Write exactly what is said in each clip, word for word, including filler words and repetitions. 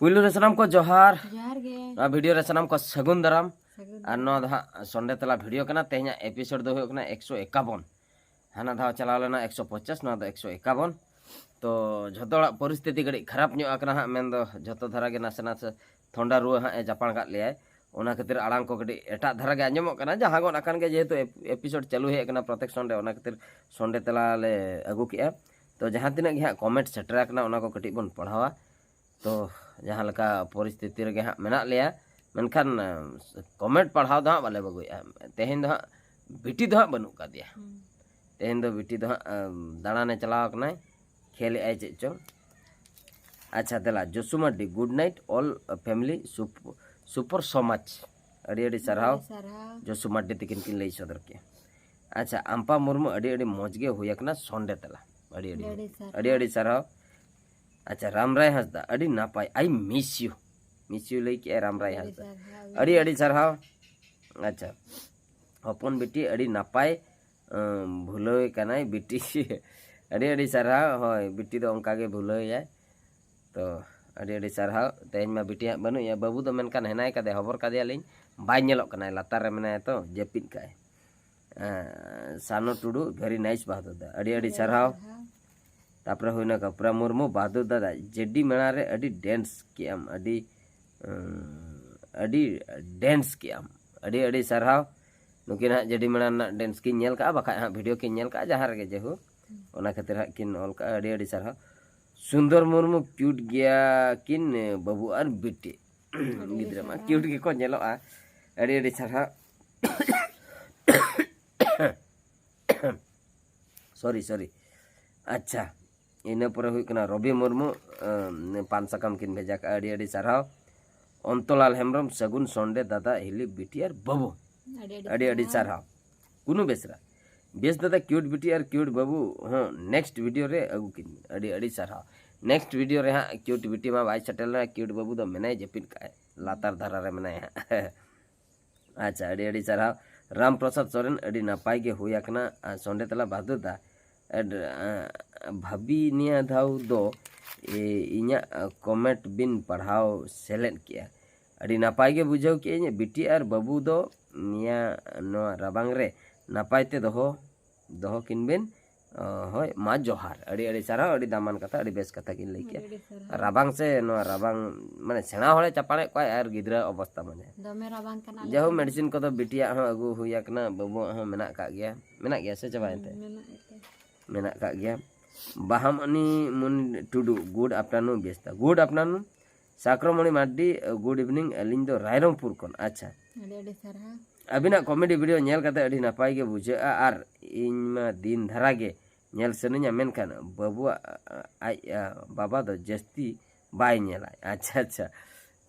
ᱯᱩᱭᱞᱩ ᱨᱮ ᱥᱟᱱᱟᱢ ᱠᱚ ᱡᱚᱦᱟᱨ᱾ ᱡᱚᱦᱟᱨ ᱜᱮ᱾ ᱱᱚᱣᱟ ᱵᱷᱤᱰᱤᱭᱳ ᱨᱮ ᱥᱟᱱᱟᱢ ᱠᱚ ᱥᱟᱹᱜᱩᱱ ᱫᱟᱨᱟᱢ᱾ ᱥᱟᱹᱜᱩᱱ ᱟᱨ ᱱᱚᱣᱟ ᱫᱚ ᱦᱟᱸᱜ ᱥᱚᱱᱰᱮ ᱛᱟᱞᱟ ᱵᱷᱤᱰᱤᱭᱳ ᱠᱟᱱᱟ᱾ ᱛᱮᱦᱮᱧᱟᱜ ᱮᱯᱤᱥᱳᱰ ᱫᱚ ᱦᱩᱭᱩᱜ ᱠᱟᱱᱟ ᱮᱠᱥᱚ ᱮᱠᱟᱵᱚᱱ᱾ ᱦᱟᱱᱟ ᱫᱷᱟᱣ ᱪᱟᱞᱟᱣ ᱞᱮᱱᱟ ᱮᱠᱥᱚ ᱯᱚᱧᱪᱟᱥ, ᱱᱚᱣᱟ ᱫᱚ ᱮᱠᱥᱚ ᱮᱠᱟᱵᱚᱱ᱾ ᱛᱚ ᱡᱷᱚᱛᱚ ᱦᱚᱲᱟᱜ ᱯᱚᱨᱤᱥᱛᱷᱤᱛᱤ ᱠᱟᱹᱴᱤᱡ ᱠᱷᱟᱨᱟᱯ ᱧᱚᱜ ᱟᱠᱟᱱᱟ ᱦᱟᱸᱜ, ᱢᱮᱱᱫᱚ ᱡᱷᱚᱛᱚ ᱫᱷᱟᱨᱟ ᱜᱮ ᱱᱟᱥᱮ ᱱᱟᱥᱮ ᱛᱷᱚᱱᱰᱟ ᱨᱩᱣᱟᱹ ᱦᱟᱸᱜ ᱮ ᱡᱟᱯᱟᱲ ᱠᱟᱜ ᱞᱮᱭᱟᱭ᱾ ᱚᱱᱟ ᱠᱷᱟᱹᱛᱤᱨ ᱟᱲᱟᱝ ᱠᱚ ᱠᱟᱹᱴᱤᱡ ᱮᱴᱟᱜ ᱫᱷᱟᱨᱟ ᱜᱮ ᱟᱸᱡᱚᱢᱚᱜ ᱠᱟᱱᱟ, ᱡᱟᱦᱟᱸ ᱜᱚᱫ ᱟᱠᱟᱱ ᱜᱮ, ᱡᱮᱦᱮᱛᱩ ᱮᱯ- ᱮᱯᱤᱥᱳᱰ ᱪᱟᱹᱞᱩ ᱦᱮᱡ ᱟᱠᱟᱱᱟ ᱯᱨᱚᱛᱮᱠ ᱥᱚᱱᱰᱮ, ᱚᱱᱟ ᱠᱷᱟᱹᱛᱤᱨ ᱥᱚᱱᱰᱮ ᱛᱟᱞᱟ ᱞᱮ ᱟᱹᱜᱩ ᱠᱮᱜᱼᱟ᱾ ᱛᱚ ᱡᱟᱦᱟᱸ ᱛᱤᱱᱟᱹᱜ ᱜᱮ ᱦᱟᱸᱜ ᱠᱚᱢᱮᱱᱴ ᱥᱮᱴᱮᱨ ᱟᱠᱟᱱᱟ, ᱚᱱᱟ ᱠᱚ ᱠᱟᱹᱴᱤᱡ ᱵᱚᱱ ᱯᱟᱲᱦᱟᱣᱟ᱾ ᱛᱚ ᱡᱟᱦᱟᱸ ᱞᱮᱠᱟ ᱯᱚᱨᱤᱥᱛᱷᱤᱛᱤ ᱨᱮᱜᱮ ᱦᱟᱸᱜ ᱢᱮᱱᱟᱜ ᱞᱮᱭᱟ, ᱢᱮᱱᱠᱷᱟᱱ ᱠᱚᱢᱮᱱᱴ ᱯᱟᱲᱦᱟᱣ ᱫᱚ ᱦᱟᱸᱜ ᱵᱟᱞᱮ ᱵᱟᱹᱜᱩᱭᱮᱫᱼᱟ᱾ ᱛᱮᱦᱮᱧ ᱫᱚ ᱦᱟᱸᱜ ᱵᱤᱴᱤ ᱫᱚ ᱦᱟᱸᱜ ᱵᱟᱹᱱᱩᱜ ᱠᱟᱫᱮᱭᱟ᱾ ᱦᱩᱸ᱾ ᱛᱮᱦᱮᱧ ᱫᱚ ᱵᱤᱴᱤ ᱫᱚ ᱦᱟᱸᱜ ᱫᱟᱬᱟᱱᱮ ᱪᱟᱞᱟᱣ ᱟᱠᱟᱱᱟᱭ, ᱠᱷᱮᱞᱮᱜᱼᱟᱭ ᱪᱮᱫ ᱪᱚᱝ᱾ ᱟᱪᱪᱷᱟ, ᱫᱮᱞᱟ, ᱡᱚᱥᱩ Mardi, good night all family, super so much. ᱟᱹᱰᱤ ᱟᱹᱰᱤ ᱥᱟᱨᱦᱟᱣ᱾ ᱟᱹᱰᱤ ᱥᱟᱨᱦᱟᱣ᱾ ᱡᱚᱥᱩ ᱢᱟᱨᱰᱤ ᱛᱤᱠᱤᱱ ᱠᱤᱱ ᱞᱟᱹᱭ ᱥᱚᱫᱚᱨ ᱠᱮᱜᱼᱟ᱾ ᱟᱪᱪᱷᱟ, ᱟᱢᱯᱟ ᱢᱩᱨᱢᱩ, ᱟᱹᱰᱤ ᱟᱹᱰᱤ ᱢᱚᱡᱽ ᱜᱮ ᱦᱩᱭ ᱟᱠᱟᱱᱟ ᱥᱚᱱᱰᱮ ᱛᱟᱞᱟ᱾ ᱟᱹᱰᱤ ᱟᱹᱰᱤ ᱟᱹᱰᱤ ᱢᱚᱡᱽ᱾ ᱥᱟᱨᱦᱟᱣ᱾ ᱟᱹᱰᱤ ᱟᱹᱰᱤ ᱥᱟᱨᱦᱟᱣ᱾ ᱟᱪᱪᱷᱟ, ᱨᱟᱢᱨᱟᱭ ᱦᱟᱸᱥᱫᱟ, ᱟᱹᱰᱤ ᱱᱟᱯᱟᱭ, I miss you, miss you ᱞᱟᱹᱭ ᱠᱮᱜᱼᱟᱭ ᱨᱟᱢᱨᱟᱭ ᱟᱹᱰᱤ ᱦᱟᱸᱥᱫᱟ᱾ ᱥᱟᱨᱦᱟᱣ᱾ ᱟᱹᱰᱤ ᱟᱹᱰᱤ ᱥᱟᱨᱦᱟᱣ᱾ ᱟᱪᱪᱷᱟ, ᱦᱚᱯᱚᱱ ᱵᱤᱴᱤ ᱟᱹᱰᱤ ᱱᱟᱯᱟᱭ, ᱟᱸ, ᱵᱷᱩᱞᱟᱹᱣ ᱠᱟᱱᱟᱭ ᱵᱤᱴᱤ᱾ ᱟᱹᱰᱤ ᱟᱹᱰᱤ ᱥᱟᱨᱦᱟᱣ᱾ ᱦᱳᱭ, ᱵᱤᱴᱤ ᱫᱚ ᱚᱱᱠᱟ ᱜᱮ ᱵᱷᱩᱞᱟᱹᱣ ᱮᱭᱟᱭ᱾ ᱛᱚ ᱟᱹᱰᱤ ᱟᱹᱰᱤ ᱥᱟᱨᱦᱟᱣ᱾ ᱛᱮᱦᱮᱧ ᱢᱟ ᱵᱤᱴᱤ ᱦᱟᱸᱜ ᱵᱟᱹᱱᱩᱜ ᱮᱭᱟ, ᱵᱟᱹᱵᱩ ᱫᱚ ᱢᱮᱱᱠᱷᱟᱱ ᱦᱮᱱᱟᱭ ᱠᱟᱫᱮ, ᱦᱚᱵᱚᱨ ᱠᱟᱫᱮᱭᱟᱞᱤᱧ, ᱵᱟᱭ ᱧᱮᱞᱚᱜ ᱠᱟᱱᱟᱭ, ᱞᱟᱛᱟᱨ ᱨᱮ ᱢᱮᱱᱟᱭᱟ ᱛᱚ, ᱡᱟᱹᱯᱤᱫ ᱠᱟᱜᱼᱟᱭ᱾ ᱟᱸ, ᱥᱟᱱᱚ ᱴᱩᱰᱩ, very nice ᱵᱟᱦᱟᱫᱩᱨ ᱫᱟ, ᱟᱹᱰᱤ ᱟᱹᱰᱤ ᱥᱟᱨᱦᱟᱣ᱾ ᱛᱟᱯᱚᱨᱮ ᱦᱩᱭᱱᱟ ᱠᱟᱯᱩᱨᱟ ᱢᱩᱨᱢᱩ, ᱵᱟᱦᱟᱫᱩᱨ ᱫᱟᱫᱟ, ᱡᱮᱰᱤ ᱢᱮᱲᱟ ᱨᱮ ᱟᱹᱰᱤ ᱰᱮᱱᱥ ᱠᱮᱜ ᱟᱢ, ᱟᱹᱰᱤ, ᱩᱸ, ᱟᱹᱰᱤ ᱰᱮᱱᱥ ᱠᱮᱜ ᱟᱢ, ᱟᱹᱰᱤ ᱟᱹᱰᱤ ᱥᱟᱨᱦᱟᱣ᱾ ᱱᱩᱠᱤᱱ ᱦᱟᱸᱜ ᱡᱮᱰᱤ ᱢᱮᱲᱟ ᱨᱮᱱᱟᱜ ᱰᱮᱱᱥ ᱠᱤᱱ ᱧᱮᱞ ᱠᱟᱜᱼᱟ, ᱵᱟᱠᱷᱟᱡ ᱦᱟᱸᱜ ᱵᱷᱤᱰᱤᱭᱳ ᱠᱤᱱ ᱧᱮᱞ ᱠᱟᱜᱼᱟ, ᱡᱟᱦᱟᱸ ᱨᱮᱜᱮ ᱡᱮᱦᱳᱠ, ᱚᱱᱟ ᱠᱷᱟᱹᱛᱤᱨ ᱦᱟᱸᱜ ᱠᱤᱱ ᱚᱞ ᱠᱟᱜᱼᱟ, ᱟᱹᱰᱤ ᱟᱹᱰᱤ ᱥᱟᱨᱦᱟᱣ᱾ ᱥᱩᱱᱫᱚᱨ ᱢᱩᱨᱢᱩ, ᱠᱤᱭᱩᱴ ᱜᱮᱭᱟ ᱠᱤᱱ ᱵᱟᱹᱵᱩ ᱟᱨ ᱵᱤᱴᱤ᱾ ᱟᱹᱰᱤ ᱜᱤᱫᱽᱨᱟᱹ ᱢᱟ ᱥᱟᱨᱦᱟᱣ᱾ ᱠᱤᱭᱩᱴ ᱜᱮᱠᱚ ᱧᱮᱞᱚᱜᱼᱟ, ᱟᱹᱰᱤ ᱟᱹᱰᱤ ᱥᱟᱨᱦᱟᱣ᱾ ᱥᱚᱨᱤ ᱥᱚᱨᱤ᱾ ᱟᱪᱪᱷᱟ, ᱤᱱᱟᱹ ᱯᱚᱨᱮ ᱦᱩᱭᱩᱜ ᱠᱟᱱᱟ ᱨᱚᱵᱤ ᱢᱩᱨᱢᱩ, ᱟᱸ, ᱯᱟᱱ ᱥᱟᱠᱟᱢ ᱠᱤᱱ ᱵᱷᱮᱡᱟ ᱠᱟᱜᱼᱟ, ᱟᱹᱰᱤ ᱟᱹᱰᱤ ᱥᱟᱨᱦᱟᱣ᱾ ᱚᱱᱛᱚᱞᱟᱞ ᱦᱮᱢᱵᱨᱚᱢ, ᱥᱟᱹᱜᱩᱱ ᱥᱚᱱᱰᱮ ᱫᱟᱫᱟ, ᱦᱤᱞᱤ ᱵᱤᱴᱤ ᱟᱨ ᱵᱟᱹᱵᱩ᱾ ᱟᱹᱰᱤ ᱟᱹᱰᱤ ᱥᱟᱨᱦᱟᱣ᱾ ᱠᱩᱱᱩ ᱵᱮᱥᱨᱟ, ᱵᱮᱥ ᱫᱟᱫᱟ, ᱠᱤᱭᱩᱴ ᱵᱤᱴᱤ ᱟᱨ ᱠᱤᱭᱩᱴ ᱵᱟᱹᱵᱩ ᱦᱚᱸ ᱱᱮᱠᱥᱴ ᱵᱷᱤᱰᱤᱭᱳ ᱨᱮ ᱟᱹᱜᱩ ᱠᱤᱱ ᱵᱤᱱ᱾ ᱟᱹᱰᱤ ᱟᱹᱰᱤ ᱥᱟᱨᱦᱟᱣ᱾ ᱱᱮᱠᱥᱴ ᱵᱷᱤᱰᱤᱭᱳ ᱨᱮ ᱦᱟᱸᱜ ᱠᱤᱭᱩᱴ ᱵᱤᱴᱤ ᱢᱟ ᱵᱟᱭ ᱥᱮᱴᱮᱨ ᱞᱮᱱᱟ, ᱠᱤᱭᱩᱴ ᱵᱟᱹᱵᱩ ᱫᱚ ᱢᱮᱱᱟᱭ, ᱡᱟᱹᱯᱤᱫ ᱠᱟᱜᱼᱟᱭ, ᱞᱟᱛᱟᱨ ᱫᱷᱟᱨᱟ ᱨᱮ ᱢᱮᱱᱟᱭᱟ ᱦᱟᱸᱜ᱾ ᱟᱪᱪᱷᱟ, ᱟᱹᱰᱤ ᱟᱹᱰᱤ ᱥᱟᱨᱦᱟᱣ᱾ ᱨᱟᱢ ᱯᱨᱚᱥᱟᱫᱽ ᱥᱚᱨᱮᱱ, ᱟᱹᱰᱤ ᱱᱟᱯᱟᱭ ᱜᱮ ᱦᱩᱭ ᱟᱠᱟᱱᱟ᱾ ᱟᱨ ᱥᱚᱸᱰᱮ ᱛᱟᱞᱟ ᱵᱟᱦᱟᱫᱩᱨ ᱫᱟ, ᱟᱨ, ᱟ, ᱵᱷᱟᱹᱵᱤ ᱱᱤᱭᱟᱹ ᱫᱷᱟᱣ ᱫᱚ, ᱮ, ᱤᱧᱟᱹᱜ ᱠᱚᱢᱮᱱᱴ ᱵᱤᱱ ᱯᱟᱲᱦᱟᱣ ᱥᱮᱞᱮᱫ ᱠᱮᱜᱼᱟ᱾ ᱟᱹᱰᱤ ᱱᱟᱯᱟᱭ ᱜᱮ ᱵᱩᱡᱷᱟᱹᱣ ᱠᱮᱜᱼᱟᱹᱧ, ᱵᱤᱴᱤ ᱟᱨ ᱵᱟᱹᱵᱩ ᱫᱚ ᱱᱤᱭᱟᱹ, ᱱᱚᱣᱟ ᱨᱟᱵᱟᱝ ᱨᱮ ᱱᱟᱯᱟᱭ ᱛᱮ ᱫᱚᱦᱚ, ᱫᱚᱦᱚ ᱠᱤᱱ ᱵᱤᱱ᱾ ᱚ, ᱦᱳᱭ, ᱢᱟ ᱡᱚᱦᱟᱨ᱾ ᱟᱹᱰᱤ ᱟᱹᱰᱤ ᱥᱟᱨᱦᱟᱣ, ᱟᱹᱰᱤ ᱫᱟᱢᱟᱱ ᱠᱟᱛᱷᱟ, ᱟᱹᱰᱤ ᱵᱮᱥ ᱠᱟᱛᱷᱟ ᱠᱤᱱ ᱞᱟᱹᱭ ᱠᱮᱜᱼᱟ᱾ ᱟᱹᱰᱤ ᱟᱹᱰᱤ ᱥᱟᱨᱦᱟᱣ᱾ ᱨᱟᱵᱟᱝ ᱥᱮ ᱱᱚᱣᱟ ᱨᱟᱵᱟᱝ, ᱢᱟᱱᱮ ᱥᱮᱬᱟ ᱦᱚᱲᱮ ᱪᱟᱯᱟᱲᱮᱫ ᱠᱚᱣᱟᱭ ᱟᱨ ᱜᱤᱫᱽᱨᱟᱹ ᱚᱵᱚᱥᱛᱟ ᱢᱟᱱᱮ᱾ ᱫᱚᱢᱮ ᱨᱟᱵᱟᱝ ᱠᱟᱱᱟ ᱟᱞᱮ ᱡᱟᱦᱳ, ᱥᱮᱫ ᱫᱚ᱾ ᱢᱮᱰᱤᱥᱤᱱ ᱠᱚᱫᱚ ᱵᱤᱴᱤᱭᱟᱜ ᱦᱚᱸ ᱟᱹᱜᱩ ᱦᱩᱭ ᱟᱠᱟᱱᱟ, ᱵᱟᱹᱵᱩᱣᱟᱜ ᱦᱚᱸ ᱢᱮᱱᱟᱜ ᱟᱠᱟᱫ ᱜᱮᱭᱟ᱾ ᱢᱮᱱᱟᱜ ᱜᱮᱭᱟ ᱥᱮ ᱪᱟᱵᱟᱭᱮᱱ ᱛᱮ? ᱦᱩᱸ, ᱢᱮᱱᱟᱜ ᱜᱮᱭᱟ᱾ ᱢᱮᱱᱟᱜ ᱟᱠᱟᱫ ᱜᱮᱭᱟ᱾ ᱵᱟᱦᱟᱢᱚᱱᱤ ᱢᱩᱱ ᱴᱩᱰᱩ, good afternoon ᱵᱮᱥᱛᱟ, good afternoon᱾ ᱥᱟᱠᱨᱚᱢᱚᱬᱤ Mardi, good evening, ᱟᱹᱞᱤᱧ ᱫᱚ ᱨᱟᱭᱨᱚᱝᱯᱩᱨ ᱠᱷᱚᱱ᱾ ᱟᱪᱪᱷᱟ᱾ ᱟᱹᱰᱤ ᱟᱹᱰᱤ ᱥᱟᱨᱦᱟᱣ᱾ ᱟᱹᱵᱤᱱᱟᱜ ᱠᱚᱢᱮᱰᱤ ᱵᱷᱤᱰᱤᱭᱳ ᱧᱮᱞ ᱠᱟᱛᱮ ᱟᱹᱰᱤ ᱱᱟᱯᱟᱭ ᱜᱮ ᱵᱩᱡᱷᱟᱹᱜᱼᱟ, ᱟᱨ ᱤᱧ ᱢᱟ ᱫᱤᱱ ᱫᱷᱟᱨᱟ ᱜᱮ ᱧᱮᱞ ᱥᱟᱱᱟᱧᱟ, ᱢᱮᱱᱠᱷᱟᱱ ᱵᱟᱹᱵᱩᱣᱟᱜ, ᱟᱡ, ᱟ, ᱵᱟᱵᱟ ᱫᱚ ᱡᱟᱹᱥᱛᱤ ᱵᱟᱭ ᱧᱮᱞᱟᱭ᱾ ᱟᱪᱪᱷᱟ, ᱟᱪᱪᱷᱟ᱾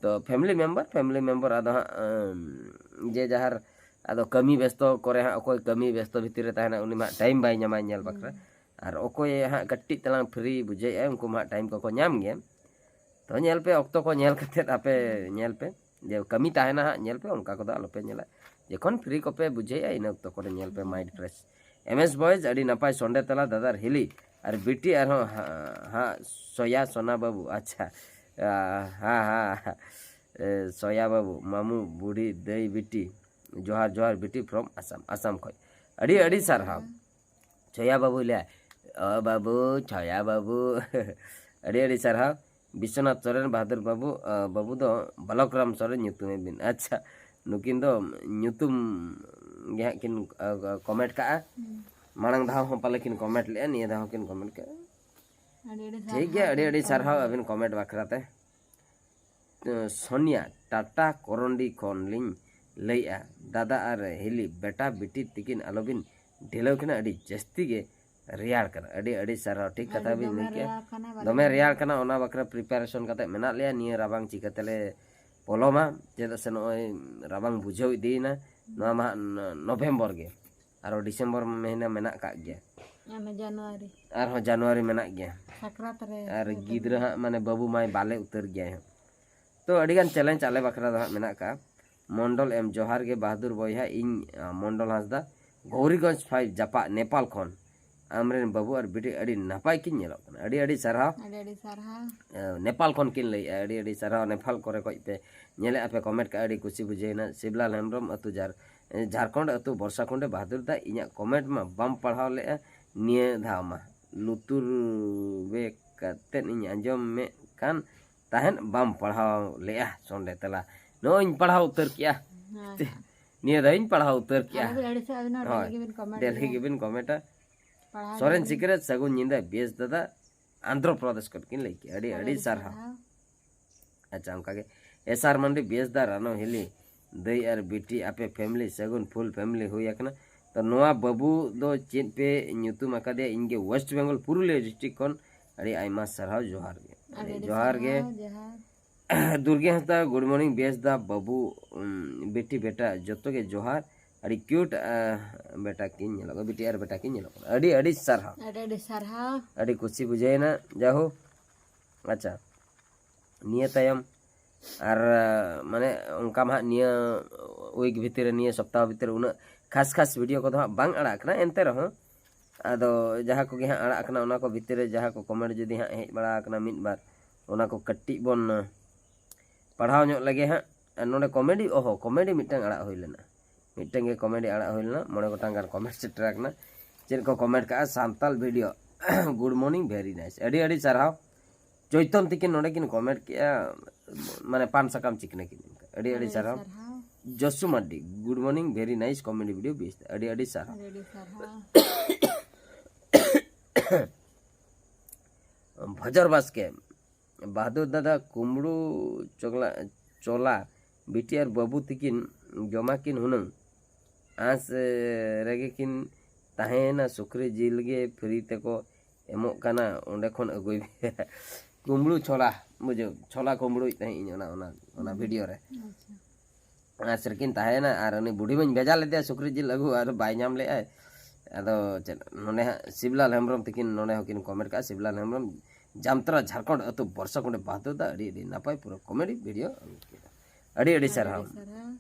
ᱛᱚ, family member, family member ᱟᱫᱚ ᱦᱟᱸᱜ, ᱟᱢ, ᱡᱮ ᱡᱟᱦᱟᱨ ᱟᱫᱚ ᱠᱟᱹᱢᱤ ᱵᱮᱥᱛᱚ ᱠᱚᱨᱮ ᱦᱟᱸᱜ, ᱚᱠᱚᱭ ᱠᱟᱹᱢᱤ ᱵᱮᱥᱛᱚ ᱵᱷᱤᱛᱤᱨ ᱨᱮ ᱛᱟᱦᱮᱱᱟ, ᱩᱱᱤ ᱢᱟ ᱦᱟᱸᱜ time ᱵᱟᱭ ᱧᱟᱢᱟ ᱧᱮᱞ ᱵᱟᱠᱷᱨᱟ᱾ ᱦᱩᱸ᱾ ᱟᱨ ᱚᱠᱚᱭ ᱦᱟᱸᱜ ᱠᱟᱹᱴᱤᱡ ᱛᱟᱞᱟᱝ free ᱵᱩᱡᱷᱟᱹᱣᱮᱫᱼᱟ, ᱩᱱᱠᱩ ᱢᱟ ᱦᱟᱸᱜ time ᱠᱚᱠᱚ ᱧᱟᱢ ᱜᱮᱭᱟ᱾ ᱛᱚ, ᱧᱮᱞ ᱯᱮ, ᱚᱠᱛᱚ ᱠᱚ ᱧᱮᱞ ᱠᱟᱛᱮᱫ ᱟᱯᱮ ᱦᱩᱸ᱾ ᱧᱮᱞ ᱯᱮ᱾ ᱡᱮ ᱠᱟᱹᱢᱤ ᱛᱟᱦᱮᱱᱟ ᱦᱟᱸᱜ, ᱧᱮᱞ ᱯᱮ, ᱚᱱᱠᱟ ᱠᱚᱫᱚ ᱟᱞᱚᱯᱮ ᱧᱮᱞᱟ᱾ ᱡᱚᱠᱷᱚᱱ free ᱠᱚᱯᱮ ᱵᱩᱡᱷᱟᱹᱣᱮᱫᱼᱟ, ᱤᱱᱟᱹ ᱚᱠᱛᱚ ᱠᱚᱨᱮ ᱧᱮᱞ ᱯᱮ, ᱦᱩᱸ᱾ Mind fresh᱾ M S Boys, ᱟᱹᱰᱤ ᱱᱟᱯᱟᱭ ᱥᱚᱸᱰᱮ ᱛᱟᱞᱟ ᱫᱟᱫᱟᱨ ᱦᱤᱞᱤ ᱟᱨ ᱵᱤᱴᱤ ᱟᱨᱦᱚᱸ ᱦᱟ-, ᱦᱟᱸᱜ ᱥᱚᱭᱟ ᱥᱚᱱᱟ ᱵᱟᱹᱵᱩ, ᱟᱪᱪᱷᱟ, ᱟ, ᱦᱟ, ᱦᱟ, ᱮ, ᱥᱚᱭᱟ ᱵᱟᱹᱵᱩ, ᱢᱟᱢᱩ, ᱵᱩᱰᱷᱤ, ᱫᱟᱹᱭ, ᱵᱤᱴᱤ, ᱡᱚᱦᱟᱨ, ᱡᱚᱦᱟᱨ, ᱵᱤᱴᱤ from ᱟᱥᱟᱢ, ᱟᱥᱟᱢ ᱠᱷᱚᱡ᱾ ᱟᱹᱰᱤ, ᱟᱹᱰᱤ ᱥᱟᱨᱦᱟᱣ᱾ ᱥᱚᱭᱟ ᱵᱟᱹᱵᱩ ᱞᱟᱹᱭᱟ, "ᱚ ᱵᱟᱹᱵᱩ, ᱪᱷᱚᱭᱟ ᱵᱟᱹᱵᱩ, ᱟᱹᱰᱤ, ᱟᱹᱰᱤ ᱥᱟᱨᱦᱟᱣ᱾ ᱵᱤᱥᱥᱚᱱᱟᱛᱷ ᱥᱚᱨᱮᱱ, ᱵᱟᱦᱟᱫᱩᱨ ᱵᱟᱹᱵᱩ, ᱟ, ᱵᱟᱹᱵᱩ ᱫᱚ ᱵᱟᱞᱚᱠ ᱨᱟᱢ ᱥᱚᱨᱮᱱ ᱧᱩᱛᱩᱢᱮ ᱵᱤᱱ᱾" ᱟᱪᱪᱷᱟ, ᱱᱩᱠᱤᱱ ᱫᱚ ᱧᱩᱛᱩᱢ ᱜᱮ ᱦᱟᱸᱜ ᱠᱤᱱ, ᱟ, comment ᱠᱟᱜᱼᱟ᱾ ᱦᱩᱸ᱾ ᱢᱟᱲᱟᱝ ᱫᱷᱟᱣ ᱦᱚᱸ ᱯᱟᱞᱮ ᱠᱤᱱ comment ᱞᱮᱜᱼᱟ, ᱱᱤᱭᱟᱹ ᱫᱷᱟᱣ ᱦᱚᱸ ᱠᱤᱱ comment ᱠᱟᱜᱼᱟ᱾ ᱟᱹᱰᱤ ᱟᱹᱰᱤ ᱴᱷᱤᱠ ᱜᱮᱭᱟ, ᱥᱟᱨᱦᱟᱣ ᱟᱹᱰᱤ ᱟᱹᱰᱤ ᱠᱤᱱ ᱥᱟᱨᱦᱟᱣ comment᱾ ᱟᱹᱵᱤᱱ comment ᱵᱟᱠᱷᱨᱟ ᱛᱮ᱾ ᱥᱳᱱᱤᱭᱟ ᱴᱟᱴᱟ ᱠᱚᱨᱚᱱᱰᱤ ᱠᱷᱚᱱ ᱞᱤᱧ ᱞᱟᱹᱭᱮᱜᱼᱟ, ᱫᱟᱫᱟ ᱟᱨ ᱦᱤᱞᱤ ᱵᱮᱴᱟ ᱵᱤᱴᱤ ᱛᱤᱠᱤᱱ ᱟᱞᱚᱵᱤᱱ ᱰᱷᱤᱞᱟᱹᱣ ᱠᱤᱱᱟ, ᱟᱹᱰᱤ ᱡᱟᱹᱥᱛᱤ ᱜᱮ ᱨᱮᱭᱟᱲ ᱠᱟᱱᱟ᱾ ᱟᱹᱰᱤ ᱟᱹᱰᱤ ᱥᱟᱨᱦᱟᱣ, ᱴᱷᱤᱠ ᱠᱟᱛᱷᱟ ᱟᱹᱰᱤ ᱵᱤᱱ ᱫᱚᱢᱮ ᱞᱟᱹᱭ ᱠᱮᱜᱼᱟ᱾ ᱨᱮᱭᱟᱲ ᱠᱟᱱᱟ, ᱵᱟᱞᱮ ᱫᱚᱢᱮ ᱨᱮᱭᱟᱲ ᱠᱟᱱᱟ, ᱚᱱᱟ ᱵᱟᱠᱷᱨᱟ preparation ᱠᱟᱛᱮ ᱢᱮᱱᱟᱜ ᱞᱮᱭᱟ᱾ ᱱᱤᱭᱟᱹ ᱨᱟᱵᱟᱝ ᱪᱤᱠᱟᱹ ᱛᱮᱞᱮ ᱯᱚᱞᱚᱢᱟ, ᱪᱮᱫᱟᱜ ᱥᱮ ᱱᱚᱜᱼᱚᱭ ᱨᱟᱵᱟᱝ ᱵᱩᱡᱷᱟᱹᱣ ᱤᱫᱤᱭᱮᱱᱟ᱾ ᱱᱚᱣᱟ ᱢᱟ ᱦᱟᱸᱜ ᱱᱚ-, ᱱᱚᱵᱷᱮᱢᱵᱚᱨ ᱜᱮ, ᱟᱨᱚ ᱰᱤᱥᱮᱢᱵᱚᱨ ᱢᱟᱹᱦᱱᱟᱹ ᱢᱮᱱᱟᱜ ᱠᱟᱜ ᱜᱮᱭᱟ᱾ ᱟᱨᱦᱚᱸ ᱡᱟᱱᱩᱣᱟᱨᱤ᱾ ᱟᱨᱦᱚᱸ ᱡᱟᱱᱩᱣᱟᱨᱤ ᱢᱮᱱᱟᱜ ᱜᱮᱭᱟ᱾ ᱥᱟᱠᱨᱟᱛ ᱨᱮ ᱟᱨ ᱥᱮᱴᱮᱨ ᱜᱤᱫᱽᱨᱟᱹ ᱦᱟᱸᱜ ᱢᱟᱱᱮ ᱵᱟᱹᱵᱩ ᱢᱟᱭ ᱵᱟᱞᱮ ᱩᱛᱟᱹᱨ ᱜᱮᱭᱟᱭ ᱦᱟᱸᱜ᱾ ᱛᱚ, ᱟᱹᱰᱤᱜᱟᱱ challenge ᱟᱞᱮ ᱵᱟᱠᱷᱨᱟ ᱫᱚ ᱦᱟᱸᱜ ᱢᱮᱱᱟᱜ ᱠᱟᱜᱼᱟ᱾ ᱢᱚᱱᱰᱚᱞ ᱮᱢ ᱡᱚᱦᱟᱨ ᱜᱮ ᱵᱟᱦᱟᱫᱩᱨ ᱵᱚᱭᱦᱟ, ᱤᱧ, ᱟ, ᱢᱚᱱᱰᱚᱞ ᱦᱟᱸᱥᱫᱟ, ᱜᱳᱣᱨᱤᱜᱚᱸᱡᱽ ᱯᱷᱟᱭᱤᱵᱷ ᱡᱟᱯᱟᱜ ᱱᱮᱯᱟᱞ ᱠᱷᱚᱱ᱾ ᱟᱢᱨᱮᱱ ᱵᱟᱹᱵᱩ ᱟᱨ ᱵᱤᱴᱤ ᱟᱹᱰᱤ ᱱᱟᱯᱟᱭ ᱠᱤᱱ ᱧᱮᱞᱚᱜ ᱠᱟᱱᱟ᱾ ᱟᱹᱰᱤ ᱟᱹᱰᱤ ᱥᱟᱨᱦᱟᱣ᱾ ᱟᱹᱰᱤ ᱟᱹᱰᱤ ᱥᱟᱨᱦᱟᱣ᱾ ᱱᱮᱯᱟᱞ ᱠᱷᱚᱱ ᱠᱤᱱ ᱞᱟᱹᱭᱮᱫᱼᱟ, ᱟᱹᱰᱤ ᱟᱹᱰᱤ ᱥᱟᱨᱦᱟᱣ᱾ ᱱᱮᱯᱟᱞ ᱠᱚᱨᱮ ᱠᱷᱚᱱ ᱯᱮ ᱧᱮᱞᱮᱫᱼᱟ ᱯᱮ, ᱠᱚᱢᱮᱱᱴ ᱠᱟᱜᱼᱟ, ᱟᱹᱰᱤ ᱠᱩᱥᱤ ᱵᱩᱡᱷᱟᱹᱣᱮᱱᱟ᱾ ᱥᱤᱵᱞᱟᱞ ᱦᱮᱢᱵᱨᱚᱢ, ᱟᱹᱛᱩ ᱡᱷᱟᱨ ᱡᱷᱟᱲᱠᱷᱚᱸᱰ, ᱟᱹᱛᱩ ᱵᱚᱨᱥᱟ ᱠᱩᱸᱰᱮ᱾ ᱵᱟᱦᱟᱫᱩᱨ ᱫᱟ, ᱤᱧᱟᱹᱜ ᱠᱚᱢᱮᱱᱴ ᱢᱟ ᱵᱟᱢ ᱯᱟᱲᱦᱟᱣ ᱞᱮᱫᱼᱟ ᱱᱤᱭᱟᱹ ᱫᱷᱟᱣ ᱢᱟ, ᱞᱩᱛᱩᱨ ᱵᱮ ᱠᱟᱛᱮᱫ ᱤᱧ ᱟᱸᱡᱚᱢᱮᱫ ᱠᱟᱱ ᱛᱟᱦᱮᱸᱫ, ᱵᱟᱢ ᱯᱟᱲᱦᱟᱣ ᱞᱮᱫᱼᱟ ᱥᱚᱸᱰᱮ ᱛᱮᱞᱟ᱾ ᱱᱚᱜᱼᱚᱭ ᱤᱧ ᱯᱟᱲᱦᱟᱣ ᱩᱛᱟᱹᱨ ᱠᱮᱜᱼᱟ᱾ ᱦᱮᱸ᱾ ᱱᱤᱭᱟᱹ ᱫᱷᱟᱣ ᱤᱧ ᱯᱟᱲᱦᱟᱣ ᱩᱛᱟᱹᱨ ᱠᱮᱜᱼᱟ᱾ ᱟᱞᱚᱵᱤᱱ ᱟᱹᱲᱤᱥᱚᱜᱼᱟ, ᱟᱹᱵᱤᱱ ᱦᱚᱸ ᱦᱳᱭ᱾ ᱰᱮᱞᱤ ᱜᱮᱵᱤᱱ ᱠᱚᱢᱮᱱᱴ ᱰᱮᱞᱤ ᱜᱮᱭᱟ᱾ ᱜᱮᱵᱤᱱ ᱠᱚᱢᱮᱱᱴᱟ᱾ ᱯᱟᱲᱦᱟᱣ ᱥᱚᱨᱮᱱ ᱜᱮᱭᱟᱵᱤᱱ᱾ ᱥᱤᱠᱨᱮᱛ, ᱥᱟᱹᱜᱩᱱ ᱧᱤᱫᱟᱹ ᱵᱮᱥ ᱫᱟᱫᱟ, ᱟᱱᱫᱷᱨᱚ ᱯᱨᱚᱫᱮᱥ ᱠᱷᱚᱱ ᱠᱤᱱ ᱞᱟᱹᱭ ᱠᱮᱜᱼᱟ᱾ ᱟᱹᱰᱤ ᱟᱹᱰᱤ ᱥᱟᱨᱦᱟᱣ᱾ ᱟᱪᱪᱷᱟ, ᱚᱱᱠᱟᱜᱮ ᱮᱥ ᱟᱨ ᱢᱟᱱᱰᱤ, ᱵᱮᱥ ᱫᱟ ᱨᱟᱱᱚ ᱦᱤᱞᱤ, ᱫᱟᱹᱭ ᱟᱨ ᱵᱤᱴᱤ ᱟᱯᱮ ᱯᱷᱮᱢᱤᱞᱤ ᱥᱟᱹᱜᱩᱱ ᱯᱷᱩᱞ ᱯᱷᱮᱢᱤᱞᱤ ᱦᱩᱭ ᱟᱠᱟᱱᱟ᱾ ᱛᱚ ᱱᱚᱣᱟ ᱵᱟᱹᱵᱩ ᱫᱚ ᱪᱮᱫ ᱯᱮ ᱧᱩᱛᱩᱢ ᱟᱠᱟᱫᱮᱭᱟ? ᱤᱧ ᱜᱮ ᱳᱭᱮᱥᱴ ᱵᱮᱝᱜᱚᱞ ᱯᱩᱨᱩᱞᱤᱭᱟᱹ ᱰᱤᱥᱴᱨᱤᱠᱴ ᱠᱷᱚᱱ ᱟᱹᱰᱤ ᱟᱭᱢᱟ ᱥᱟᱨᱦᱟᱣ, ᱡᱚᱦᱟᱨ ᱜᱮ᱾ ᱟᱹᱰᱤ ᱟᱹᱰᱤ ᱡᱚᱦᱟᱨ ᱜᱮ᱾ ᱥᱟᱨᱦᱟᱣ, ᱡᱚᱦᱟᱨ᱾ ᱫᱩᱨᱜᱮ ᱦᱟᱸᱥᱫᱟ, ᱜᱩᱰ ᱢᱚᱨᱱᱤᱝ ᱵᱮᱥ ᱫᱟ ᱵᱟᱹᱵᱩ, ᱩᱢ, ᱵᱤᱴᱤ ᱵᱮᱴᱟ ᱡᱚᱛᱚ ᱜᱮ ᱡᱚᱦᱟᱨ᱾ ᱟᱹᱰᱤ ᱠᱤᱭᱩᱴ ᱵᱮᱴᱟ ᱠᱤᱱ ᱧᱮᱞᱚᱜ ᱠᱟᱱᱟ, ᱵᱤᱴᱤ ᱟᱨ ᱵᱮᱴᱟ ᱠᱤᱱ ᱧᱮᱞᱚᱜ ᱠᱟᱱᱟ᱾ ᱟᱹᱰᱤ ᱟᱹᱰᱤ ᱥᱟᱨᱦᱟᱣ᱾ ᱟᱹᱰᱤ ᱟᱹᱰᱤ ᱥᱟᱨᱦᱟᱣ᱾ ᱟᱹᱰᱤ ᱠᱩᱥᱤ ᱵᱩᱡᱷᱟᱹᱣᱮᱱᱟ᱾ ᱡᱟᱦᱳ, ᱟᱪᱪᱷᱟ, ᱱᱤᱭᱟᱹ ᱛᱟᱭᱚᱢ ᱟᱨ ᱢᱟᱱᱮ ᱚᱱᱠᱟ ᱢᱟ ᱦᱟᱸᱜ ᱱᱤᱭᱟᱹ ᱩᱭᱤᱠ ᱵᱷᱤᱛᱤᱨ ᱨᱮ, ᱱᱤᱭᱟᱹ ᱥᱚᱯᱛᱟᱦᱚ ᱵᱷᱤᱛᱤᱨ ᱨᱮ ᱩᱱᱟᱹᱜ ᱠᱷᱟᱥ ᱠᱷᱟᱥ ᱵᱷᱤᱰᱤᱭᱳ ᱠᱚᱫᱚ ᱦᱟᱸᱜ ᱵᱟᱝ ᱟᱲᱟᱜ ᱠᱟᱱᱟ᱾ ᱮᱱᱛᱮ ᱨᱮᱦᱚᱸ ᱟᱫᱚ ᱡᱟᱦᱟᱸ ᱠᱚᱜᱮ ᱦᱟᱸᱜ ᱟᱲᱟᱜ ᱠᱟᱱᱟ, ᱚᱱᱟ ᱠᱚ ᱵᱷᱤᱛᱤᱨ ᱨᱮ ᱡᱟᱦᱟᱸ ᱠᱚ ᱠᱚᱢᱮᱱᱴ ᱡᱩᱫᱤ ᱦᱟᱸᱜ ᱦᱮᱡ ᱵᱟᱲᱟ ᱟᱠᱟᱱᱟ ᱢᱤᱫ ᱵᱟᱨ, ᱚᱱᱟ ᱠᱚ ᱠᱟᱹᱴᱤᱡ ᱵᱚᱱ ᱯᱟᱲᱦᱟᱣ ᱧᱚᱜ ᱞᱮᱜᱮ ᱦᱟᱸᱜ᱾ ᱟᱨ ᱱᱚᱰᱮ ᱠᱚᱢᱮᱰᱤ, ᱚᱦᱚ, ᱠᱚᱢᱮᱰᱤ ᱢᱤᱫᱴᱟᱝ ᱟᱲᱟᱜ ᱦᱩᱭ ᱞᱮᱱᱟ, ᱢᱤᱫᱴᱟᱝ ᱜᱮ ᱠᱚᱢᱮᱰᱤ ᱟᱲᱟᱜ ᱦᱩᱭ ᱞᱮᱱᱟ᱾ ᱢᱚᱬᱮ ᱜᱚᱴᱟᱝ ᱜᱟᱱ ᱠᱚᱢᱮᱱᱴ ᱥᱮᱴᱮᱨ ᱟᱠᱟᱱᱟ᱾ ᱪᱮᱫ ᱠᱚ ᱠᱚᱢᱮᱱᱴ ᱠᱟᱜᱼᱟ? Santal video, good morning, very ᱱᱟᱭᱤᱥ, ᱟᱹᱰᱤ ᱟᱹᱰᱤ ᱥᱟᱨᱦᱟᱣ᱾ ᱪᱳᱭᱛᱚᱱ ᱛᱤᱠᱤᱱ ᱱᱚᱰᱮ ᱠᱤᱱ ᱠᱚᱢᱮᱱᱴ ᱠᱮᱜᱼᱟ, ᱢᱟᱱᱮ ᱯᱟᱱ ᱥᱟᱠᱟᱢ ᱪᱤᱠᱱᱟᱹ ᱠᱤᱱ ᱮᱢ ᱠᱟᱜᱼᱟ᱾ ᱟᱹᱰᱤ ᱟᱹᱰᱤ ᱥᱟᱨᱦᱟᱣ᱾ ᱡᱚᱥᱩ ᱢᱟᱨᱰᱤ, good morning, very nice comedy video, ᱵᱮᱥ, ᱟᱹᱰᱤ ᱟᱹᱰᱤ ᱥᱟᱨᱦᱟᱣ᱾ ᱟᱹᱰᱤ ᱟᱹᱰᱤ ᱥᱟᱨᱦᱟᱣ᱾ ᱵᱷᱚᱡᱚᱨ ᱵᱟᱥᱠᱮ, ᱵᱟᱦᱟᱫᱩᱨ ᱫᱟᱫᱟ, ᱠᱩᱢᱵᱽᱲᱩ ᱪᱚᱜᱽᱞᱟ, ᱪᱚᱞᱟ ᱵᱤᱴᱤ ᱟᱨ ᱵᱟᱹᱵᱩ ᱛᱤᱠᱤᱱ ᱡᱚᱢᱟ ᱠᱤᱱ ᱦᱩᱱᱟᱹᱝ, ᱟᱸᱥ ᱨᱮᱜᱮ ᱠᱤᱱ ᱛᱟᱦᱮᱸᱭᱮᱱᱟ, ᱥᱩᱠᱨᱤ ᱡᱤᱞ ᱜᱮ ᱯᱷᱨᱤ ᱛᱮᱠᱚ ᱮᱢᱚᱜ ᱠᱟᱱᱟ, ᱚᱸᱰᱮ ᱠᱷᱚᱱ ᱟᱹᱜᱩᱭ ᱯᱮ᱾ ᱠᱩᱢᱵᱽᱲᱩ ᱪᱷᱚᱞᱟ, ᱵᱩᱡᱷᱟᱹᱣ, ᱪᱷᱚᱞᱟ ᱠᱩᱢᱵᱽᱲᱩᱭᱮᱫ ᱛᱟᱦᱮᱸᱫ ᱤᱧ ᱚᱱᱟ, ᱚᱱᱟ, ᱚᱱᱟ ᱵᱷᱤᱰᱤᱭᱳ ᱨᱮ᱾ ᱟᱪᱪᱷᱟ᱾ ᱟᱸᱥ ᱨᱮᱠᱤᱱ ᱛᱟᱦᱮᱸᱭᱮᱱᱟ ᱟᱨ ᱩᱱᱤ ᱵᱩᱰᱷᱤ ᱢᱟᱧ ᱵᱷᱮᱡᱟ ᱞᱮᱫᱮᱭᱟ ᱥᱩᱠᱨᱤ ᱡᱤᱞ ᱟᱹᱜᱩ, ᱟᱨ ᱵᱟᱭ ᱧᱟᱢ ᱞᱮᱫᱼᱟᱭ᱾ ᱟᱫᱚ ᱪᱮᱫ, ᱱᱚᱰᱮ ᱦᱟᱸᱜ ᱥᱤᱵᱞᱟᱞ ᱦᱮᱢᱵᱨᱚᱢ ᱛᱤᱠᱤᱱ ᱱᱚᱰᱮ ᱦᱚᱸᱠᱤᱱ ᱠᱚᱢᱮᱱᱴ ᱠᱟᱜᱼᱟ, ᱥᱤᱵᱞᱟᱞ ᱦᱮᱢᱵᱨᱚᱢ, ᱡᱟᱢᱛᱟᱲᱟ, ᱡᱷᱟᱲᱠᱷᱚᱸᱰ ᱟᱹᱛᱩ ᱵᱚᱨᱥᱟ ᱠᱩᱸᱰᱮ, ᱵᱟᱦᱟᱫᱩᱨ ᱫᱟ, ᱟᱹᱰᱤ ᱟᱹᱰᱤ ᱱᱟᱯᱟᱭ ᱯᱩᱨᱟᱹ ᱠᱚᱢᱮᱰᱤ ᱵᱷᱤᱰᱤᱭᱳ ᱟᱹᱜᱩ ᱠᱮᱫᱟ᱾ ᱟᱹᱰᱤ ᱟᱹᱰᱤ ᱥᱟᱨᱦᱟᱣ᱾ ᱥᱟᱨᱦᱟᱣ᱾